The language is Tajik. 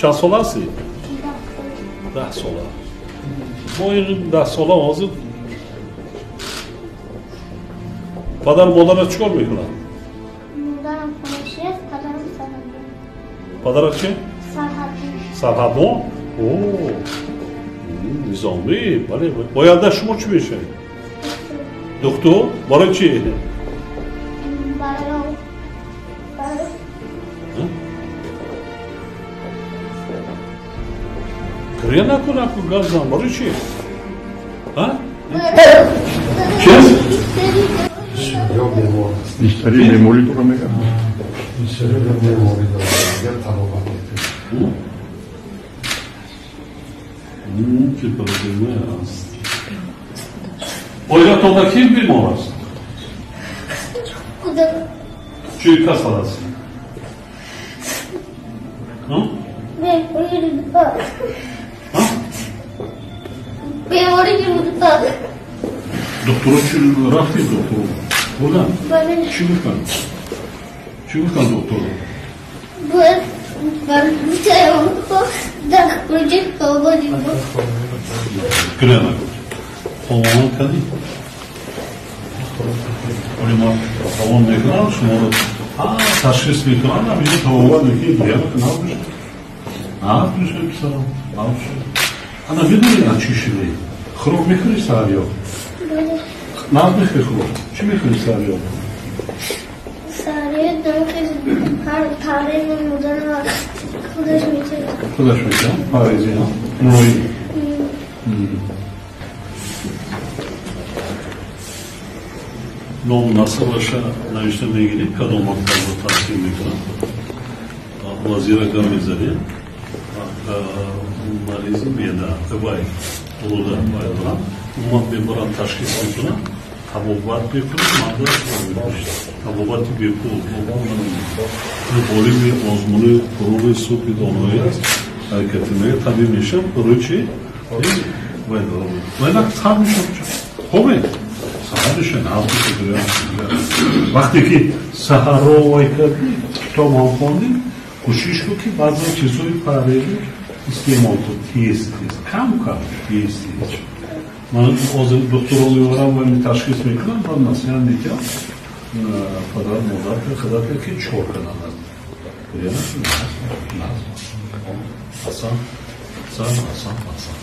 Чанд сола ҳастӣ? 10 сола. Мо ин 10 сола ҳозир падар модарат чӣ кор мекунад? Модарам хонашӣ аст, падарам сарҳадбон. Падарат чӣ? Сарҳадбон. Сарҳадбон? О, низомӣ, бале. Оянда шумо чӣ мешавед? Духтур. Барои чӣ? Барои Гиря накун, накун, гап зан. Барои чӣ? Чӣ? Бисёри беморӣ дора мегӯяд. Бисёри беморӣ дора, агар табобат мекунад. Ки проблема аст. Оилатонда ки бемор аст? Чӣ касал аст? Бемории рӯда. Духтуро чӣ рафтед духтуро? Бурдан? Чӣ гуфтанд? Чӣ гуфтанд духтуро? Гиря накун. Хобомон кардӣ? Оли ма равон мекунам шуморо ташхис мекунам, ҳаминҷо табобат мекунӣ, гиря накун, нағз мешавад. Нағз мешавад, писарам, нағз мешавад. Ана медонӣ аз чӣ шудӣ? Хӯрок мехӯрӣ саҳар ё? Нағз мехӯрӣ хӯрок? Чӣ мехӯрӣ саҳар ё? Саҳар парез модарам худаш метиҳад. Худаш метиҳад? Парези, ҳа? Нуроӣ? Ном насабаша навишта мегирӣ, кадом мактабро таҳсил мекунад? Вазира гап мезанед? Маризи меъда, вай, рӯда вай дорам. Умуман беморам ташхис мекунад, табобат мекунад, манда табобати бепул. Олими озмуни фуруғи субҳи доноӣ аст. Ҳаракати мега табиб мешавам, барои чӣ? Вай дорам. Вай на сар мешавам. Хобе? Саҳар мешавад, нағз мешавад. Вақте ки саҳарро вай кардӣ, китоб ҳам хондӣ, кӯшиш кун ки баъзе чизҳои парҳезӣ истеъмол кун, тез тез, кам кам, тез тез. Ман ҳозир духтуро мебарам ва ташхис мекунам, баъд маслиҳат медиҳам падар модар худат ки чӣ кор кардан аст. Асан, асан, асан, асан.